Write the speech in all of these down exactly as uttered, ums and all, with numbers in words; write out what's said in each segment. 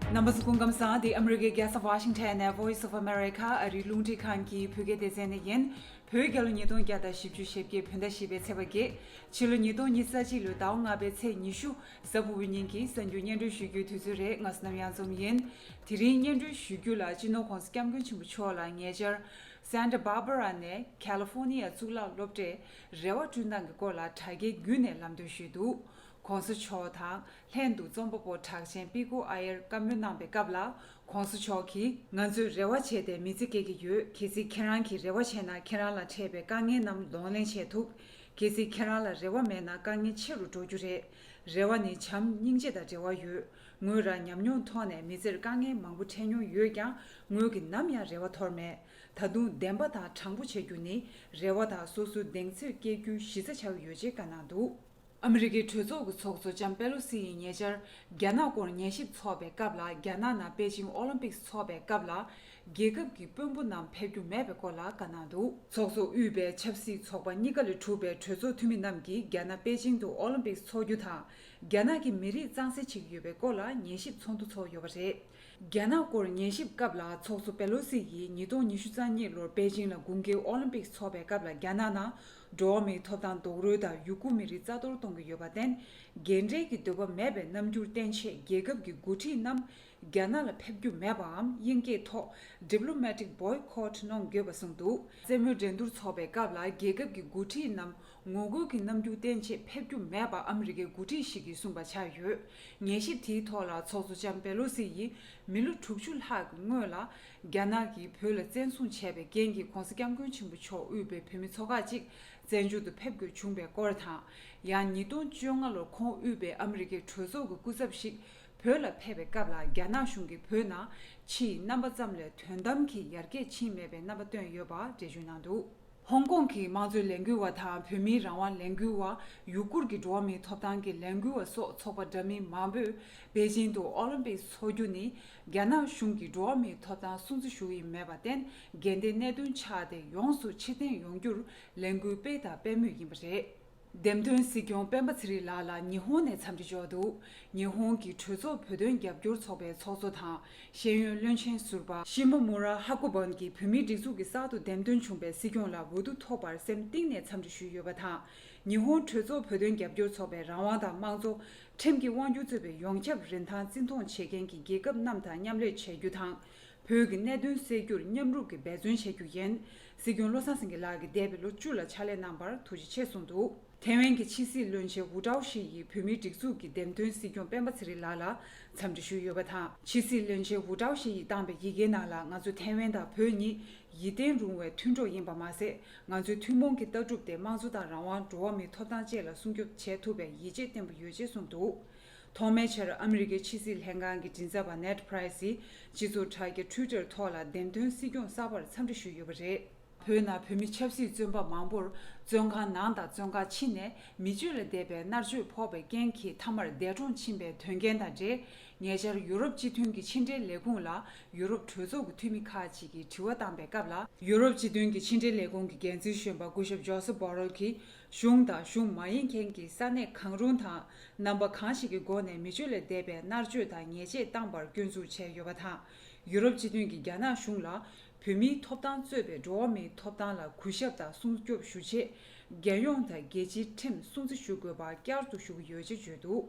རྣམ་པ་ཚོ་སྐུ་ཁམས་བཟང་། འདི་ཨ་མི་རི་ཀའི་རྒྱལ་ས་ཝ་ཤིང་ཊོན་ནས་Voice of America ཨ་རིའི་རླུང་འཕྲིན་ཁང་གི་བོད་སྐད་སྡེ་ཚན་ནས་ཡིན། བོད་རྒྱལ་ལོ་ཉིས་སྟོང་བརྒྱ་དང་བཞི་བཅུ་ཞེ་བརྒྱད་བོད་ཟླ་བཞི་པའི་ཚེས་པ་བརྒྱད། ཕྱི་ལོ་ཉིས་སྟོང་ཉི་ཤུ་རྩ་གཅིག་ལོའི་ཟླ་བ་ལྔ་པའི་ཚེས་ཉི་ཤུ་གཟའ་ཕུར་བུའི་ཉིན་གྱི་གསར་འགྱུར་སྙན་སྒྲོན་ཞུ་རྒྱུའི་དུས་ཚོད་རེད། ང་བསོད་ནམས་གཡང་འཛོམས་ཡིན། དེ་རིང་སྙན་སྒྲོན་ཞུ་རྒྱུ་ལ་སྤྱི་ནོར་༸གོང་ས་༸སྐྱབས་མགོན་ཆེན་པོ་མཆོག་ལ་ཉེ་ཆར་Santa Barbara ནས་California གཙུག་ལག་སློབ་གྲྭའི་རེ་བ་བསྐྲུན་སྟངས་ཀྱི་སྐོར་ལ་དྲ་རྒྱའི་བརྒྱུད་ནས་ལམ་སྟོན་ཞུས་འདུག ༸གོང་ས་མཆོག་དང་ལྷན་དུ་རྩོམ་པ་པོ་གྲགས་ཅན་པི་ཀོ་ཨ་ཡར་བཀའ་མོལ་གནང་པའི་སྐབས་ལ། ༸གོང་ས་མཆོག་གིས། ང་ཚོས་རེ་བ་བྱས་ཏེ་མི་ཚེ་སྐྱེལ་གྱི་ཡོད། གལ་སྲིད་ཁྱེད་རང་གིས་རེ་བ་བྱས་ན་ཁྱེད་རང་ལ་འཕྲད་པའི་དཀའ་ངལ་རྣམས་གདོང་ལེན་བྱེད་ཐུབ། གལ་སྲིད་ཁྱེད་རང་ལ་རེ་བ་མེད་ན་དཀའ་ངལ་ཆེ་རུ་འགྲོ་རྒྱུ་རེད། རེ་བ་ནི་བྱམས་སྙིང་རྗེ་དང་འབྲེལ་བ་ཡོད། ངོས་རང་ཉམས་མྱོང་ཐོག་ནས་མི་ཚེར་དཀའ་ངལ་མང་པོ་འཕྲད་མྱོང་ཡོད་ཀྱང་ངོས་ཀྱིས་ནམ་ཡང་རེ་བ་འཐོར་མེད། ད་དུང་བདེན་པ་དང་དྲང་པོ་བྱེད་རྒྱུ་ནི་རེ་བ་དང་སོ་སོའི་གདེང་ཚོད་སྐྱེལ་རྒྱུའི་གཞི་རྩ་ཆགས་ཀྱི་ཡོད་ཅེས་བཀའ་གནང་འདུག་ཨ་མི་རི་ཀའི་གྲོས་ཚོགས་ཀྱི་ཚོགས་གཙོ་ལྕམ་པེ་ལོ་སི་ཡིས་ཉེ་ཆར་རྒྱ་ནག་སྐོར་ཉན་ཞིབ་ཚོགས་པའི་སྐབས་ལ། རྒྱ་ནག་ནང་པེ་ཅིང་ཨོ་ལིམ་པིག་ཚོགས་པའི་སྐབས་ལ་རྒྱལ་ཁབ་ཀྱི་དཔོན་པོ་རྣམས་ཕེབས་རྒྱུ་མེད་པའི་སྐོར་ལ་བཀའ་གནང་འདུག་ཚོགས་གཙོ་དབུས་པའི་ཆབ་སྲིད་ཚོགས་པ་གཉིས་ཀ་ལས་གྲུབ་པའི་གྲོས་ཚོགས་འཐུས་མི་རྣམས་ཀྱིས་རྒྱ་ནག་པེ་ཅིང་དུ་ཨོ་ལིམ་པིག་ཚོགས་རྒྱུ་དང་། རྒྱ་ནག་གི་མི་རིགས་གཙང་སེལ་བྱེད་ཀྱི་ཡོད་པའི་སྐོར་ལ་ཉན་ཞིབ་ཚོགས་འདུ་ཚོགས་ཡོད་པ་རེད། རྒྱ་ནག་སྐོར་ཉན་ཞིབ་སྐབས་ལ་ཚོགས་གཙོ་པེ་ལོ་སི་ཡིས་ཉིས་སྟོང་ཉི་ཤུ་རྩ་གཉིས་ལོར་པེ་ཅིང་ལ་དགུན་ཁའི་ཨོ་ལིམ་པིག་ཚོགས་པའི་སྐབས་ལ། རྒྱ་ནག་ནང་འགྲོ་བ་མིའི་ཐོབ་ཐང་རྡོག་རོལ་དང་ཡུ་གུར་མི་རིགས་རྩ་གཏོར་གཏོང་གི་ཡོད་པར་བརྟེན། རྒན་གྲས་ཀྱི་འདོད་པ་མེད་པའི་རྣམ་འགྱུར་བསྟན་ཆེད་རྒྱལ་ཁབ་ཀྱི་འགོ་ཁྲིད་རྣམས་རྒྱ་ནག་ལ་ཕེབས་རྒྱུ་མེད་པའམ་དབྱིན་སྐད་ཐོག་diplomatic boycott གནང་དགོས་པ་གསུངས་འདུག་རྩེད་མོའི་འགྲན་བསྡུར་ཚོགས་པའི་སྐབས་ལ་རྒྱལ་ཁབ་ཀྱི་འགོ་ཁྲིད་རྣམས་ངོ་རྒོལ་གྱི་རྣམ་འགྱུར་བསྟན་ཆེད་ཕེབས་རྒྱུ་མེད་པ་ཨ་མི་རི་ཀའི་འགོ་ཁྲིད་ཞིག་གིས་གསུངས་པ་ཆགས་ཡོད། ཉན་ཞིབ་དེའི་ཐོག་ལ་ཚོགས་གཙོ་ལྕམ་པེ་ལོ་སི་ཡིས་མི་ལོ་དྲུག་ཅུ་ལྷག་གི་སྔོན་ལ་རྒྱ་ནག་གིས་བོད་ལ་བཙན་བཟུང་བྱས་པའི་རྐྱེན་གྱིས་༸གོང་ས་༸སྐྱབས་མགོན་ཆེན་པོ་མཆོག་དབུས་པའི་བོད་མི་ཚོ་ཁག་ཅིག་བཙན་བྱོལ་དུ་ཕེབས་དགོས་བྱུང་བའི་སྐོར་དང་། ཡང་ཉིས་སྟོང་བཅོ་ལྔ་ལོར་ཁོང་དབུས་པའི་ཨ་མི་རི་ཀའི་གྲོས་ཚོགས་ཀྱི་སྐུ་ཚབ་ཞིག་བོད་ལ་ཕེབས་པའི་སྐབས་ལ་རྒྱ་ནག་གཞུང་གིས་བོད་ནང་ཕྱིའི་རྣམ་པ་ཙམ་ལས་དོན་དམ་གྱི་ཡར་རྒྱས་ཕྱིན་མེད་པའི་རྣམ་པ་བཏོན་ཡོད་པ་འགྲེལ་བརྗོད་གནང་འདུག་ཧོང་ཀོང་གི་དམངས་གཙོའི་ལས་འགུལ་བ་དང་བོད་མིའི་རང་དབང་ལས་འགུལ་བ། ཡུ་གུར་གྱི་འགྲོ་བ་མིའི་ཐོབ་ཐང་གི་ལས་འགུལ་བ་སོགས་ཚོགས་པ་འདྲ་མིན་མང་པོས་པེ་ཅིང་དུ་ཨོ་ལིམ་པིག་ཚོགས་རྒྱུ་ནི་རྒྱ་ནག་གཞུང་གིས་འགྲོ་བ་མིའི་ཐོབ་ཐང་སྲུང་བརྩི་ཞུ་གི་མེད་པར་བརྟེན། འགལ་ཟླའི་གནད་དོན་ཆགས་ཏེ་ཡོངས་སུ་ཕྱིར་འཐེན་ཡོང་རྒྱུར་ལས་འགུལ་སྤེལ་དང་སྤེལ་མུས་ཡིན་པ་རེད། འདེམས་ཐོན་སྲིད་སྐྱོང་སྤེན་པ་ཚེ་རིང་ལགས་ལ་ཉི་ཧོང་ནས་འཚམས་འདྲི་འབྱོར་འདུག་ཉི་ཧོང་གི་གྲོས་ཚོགས་བོད་དོན་རྒྱབ་སྐྱོར་ཚོགས་པའི་ཚོགས་གཙོ་དང་། ཤེས་ཡོན་བློན་ཆེན་ཟུར་པ་ཤི་མོ་མུ་ར་ཧ་ཀོ་བན་གྱིས་བོད་མིའི་སྒྲིག་འཛུགས་ཀྱི་གསར་དུ་འདེམས་ཐོན་བྱུང་བའི་སྲིད་སྐྱོང་ལ་འོས་བསྡུ་ཐོབ་པར་སེམས་གཏིང་ནས་འཚམས་འདྲི་ཞུས་ཡོད་པ་དང་། ཉི་ཧོང་གྲོས་ཚོགས་བོད་དོན་རྒྱབ་སྐྱོར་ཚོགས་པས་རང་དབང་དང་དམངས་གཙོ། ཁྲིམས་ཀྱི་དབང་སྒྱུར་གཙོས་པའི་ཡོངས་ཁྱབ་རིན་ཐང་བརྩི་མཐོང་བྱེད་མཁན་གྱི་རྒྱལ་ཁབ་རྣམས་དང་མཉམ་ལས་བྱེད་རྒྱུ་དང་། བོད་ཀྱི་གནད་དོན་སེལ་རྒྱུར་མཉམ་རུབ་ཀྱིས་འབད་བརྩོན་བྱེད་རྒྱུ་ཡིན། སྲིད་སྐྱོང་བློ་བཟང་སེང་གེ་ལགས་ཀྱིས་འདས་པའི་ལོ་བཅུ་ལ་ཕྱག་ལས་གནང་བར་ཐུགས་རྗེ་ཆེ་གསུངས་འདུག་ཐའེ་ཝན་གྱི་ཕྱི་སྲིད་བློན་ཆེན་ཝུ་ཀྲའོ་ཞི་ཡིས་བོད་མིའི་སྒྲིག་འཛུགས་ཀྱི་འདེམས་ཐོན་སྲིད་སྐྱོང་སྤེན་པ་ཚེ་རིང་ལགས་ལ་འཚམས་འདྲི་ཞུས་ཡོད་པ་དང་། ཕྱི་སྲིད་བློན་ཆེན་ཝུ་ཀྲའོ་ཞི་ཡིས་བཏང་པའི་ཡི་གེའི་ནང་ལ། ང་ཚོ་ཐའེ་ཝན་དང་བོད་གཉིས་ཡིད་བརྟན་རུང་བའི་མཐུན་གྲོགས་ཡིན་པ་མ་ཟད། ང་ཚོའི་ཐུན་མོང་གི་ལྟ་གྲུབ་དེ་དམངས་གཙོ་དང་རང་དབང་། འགྲོ་བ་མིའི་ཐོབ་ཐང་བཅས་ལ་སྲུང་སྐྱོབ་བྱེད་ཐུབ་པའི་ཡིད་ཆེས་བརྟན་པོ་ཡོད་ཅེས་གསུངས་འདུག་ཐོག་མའི་ཆར་ཨ་མི་རི་ཀའི་ཕྱི་སྲིད་ལྷན་ཁང་གི་མགྲིན་ཚབ་པ་ནེཌ་པྲའི་སིས་སྤྱི་ཚོགས་དྲ་རྒྱ་ཊུའི་ཊར་ཐོག་ལ་འདེམས་ཐོན་སྲིད་སྐྱོང་གསར་པར་འཚམས་འདྲི་ཞུས་ཡོད་པ་རེད། བོད་ནང་བོད་མི་ཆབ་སྲིད་བཙོན་པ་མང་པོར་བཙོན་ཁང་ནང་དང་བཙོན་ཁང་ཕྱི་ནས་མི་སྤྱོད་ལས་འདས་པའི་མནར་གཅོད་ཕོག་པའི་རྐྱེན་གྱིས་མཐའ་མར་འདས་གྲོངས་ཕྱིན་པའི་དོན་རྐྱེན་དང་འབྲེལ། ཉེ་ཆར་ཡུ་རོབ་སྤྱི་མཐུན་གྱི་ཕྱི་འབྲེལ་ལས་ཁུངས་ལ་ཡུ་རོབ་གྲོས་ཚོགས་ཀྱི་འཐུས་མི་ཁག་ཅིག་གིས་དྲི་བ་བཏང་པའི་སྐབས་ལ། ཡུ་རོབ་སྤྱི་མཐུན་གྱི་ཕྱི་འབྲེལ་ལས་ཁུངས་ཀྱི་འགན་འཛིན་གཞོན་པ་སྐུ་ཞབས་ཇོ་སེབ་བྷོ་རེལ་གྱིས། གཞུང་དང་གཞུང་མ་ཡིན་མཁན་གྱི་ས་གནས་གང་རུང་དང་རྣམ་པ་གང་ཞིག་གི་སྒོ་ནས་མི་སྤྱོད་ལས་འདས་པའི་མནར་གཅོད་དང་ཉེས་ཆད་བཏང་པར་སྐྱོན་འཛུགས་བྱས་ཡོད་པ་དང་། ཡུ་རོབ་སྤྱི་མཐུན་གྱིས་རྒྱ་ནག་གཞུང་ལ་བོད་མིའི་ཐོབ་ཐང་གཙོས་པའི་འགྲོ་བ་མིའི་ཐོབ་ཐང་ལ་གུས་ཞབས་དང་སྲུང་སྐྱོབ་ཞུ་ཆེད། རྒྱལ་ཡོངས་དང་རྒྱལ་སྤྱིའི་ཁྲིམས་སྲུང་བརྩི་ཞུ་དགོས་པ་བསྐྱར་དུ་ཞུ་གི་ཡོད་ཅེས་བརྗོད་འདུག་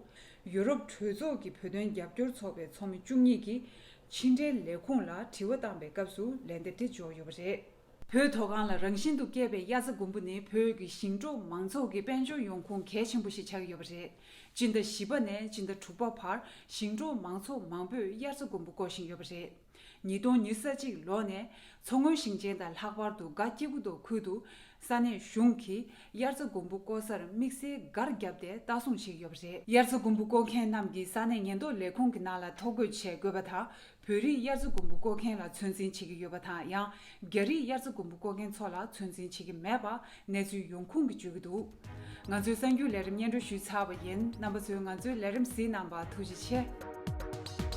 ཡུ་རོབ་གྲོས་ཚོགས་ཀྱི་བོད་དོན་རྒྱབ་སྐྱོར་ཚོགས་པའི་ཚོགས་མི་བཅུ་གཉིས་ཀྱིས་ཕྱི་འབྲེལ་ལས་ཁུངས་ལ་དྲི་བ་བཏང་པའི་སྐབས་སུ་ལན་འདེབས་དེ་འབྱོར་ཡོད་པ་རེད། བོད་མཐོ་སྒང་ལ་རང་བཞིན་དུ་སྐྱེས་པའི་དབྱར་རྩྭ་དགུན་འབུ་ནི་བོད་ཀྱི་ཞིང་འབྲོག་མང་ཚོགས་ཀྱི་དཔལ་འབྱོར་ཡོང་ཁུངས་གལ་ཆེན་པོ་ཞིག་ཆགས་ཡོད་པ་རེད། སྤྱི་ཟླ་བཞི་པ་ནས་སྤྱི་ཟླ་དྲུག་པ་བར་ཞིང་འབྲོག་མང་ཚོགས་མང་པོས་དབྱར་རྩྭ་དགུན་འབུ་བརྐོ་བཞིན་ཡོད་པ་རེད། ཉིས་སྟོང་ཉི་ཤུ་རྩ་གཅིག་ལོ་ནས་མཚོ་སྔོན་ཞིང་ཆེན་དང་ལྷག་པར་དུ་སྒ་སྐྱེ་རྒུ་མདོ་ཁུལ་དུ་ས་གནས་གཞུང་གིས་དབྱར་རྩྭ་དགུན་འབུ་བརྐོ་སར་དམིགས་བསལ་སྒར་བརྒྱབ་སྟེ་ལྟ་སྲུང་བྱེད་ཀྱི་ཡོད་པ་རེད། དབྱར་རྩྭ་དགུན་འབུ་བརྐོ་མཁན་རྣམས་ཀྱིས་ས་གནས་ཉེན་རྟོག་ལས་ཁུངས་ཀྱི་ནང་ལ་ཐོ་འགོད་བྱེད་དགོས་པ་དང་། བོད་རིགས་དབྱར་རྩྭ་དགུན་འབུ་བརྐོ་མཁན་ལ་ཚོད་འཛིན་བྱེད་ཀྱི་ཡོད་པ་དང་། ཡང་རྒྱ་རིགས་དབྱར་རྩྭ་དགུན་འབུ་བརྐོ་མཁན་ཚོ་ལ་ཚོད་འཛིན་བྱེད་ཀྱི་མེད་པ་གནས་ཚུལ་ཡོང་ཁུངས་ཀྱིས་བརྗོད་ཀྱི་འདུག་ང་ཚོའི་གསར་འགྱུར་ལས་རིམ་སྙན་སྒྲོན་ཞུས་ཚར་བ་ཡིན། རྣམ་པ་ཚོས་ང་ཚོའི་ལས་རིམ་གཟིགས་གནང་བར་ཐུགས་རྗེ་ཆེ།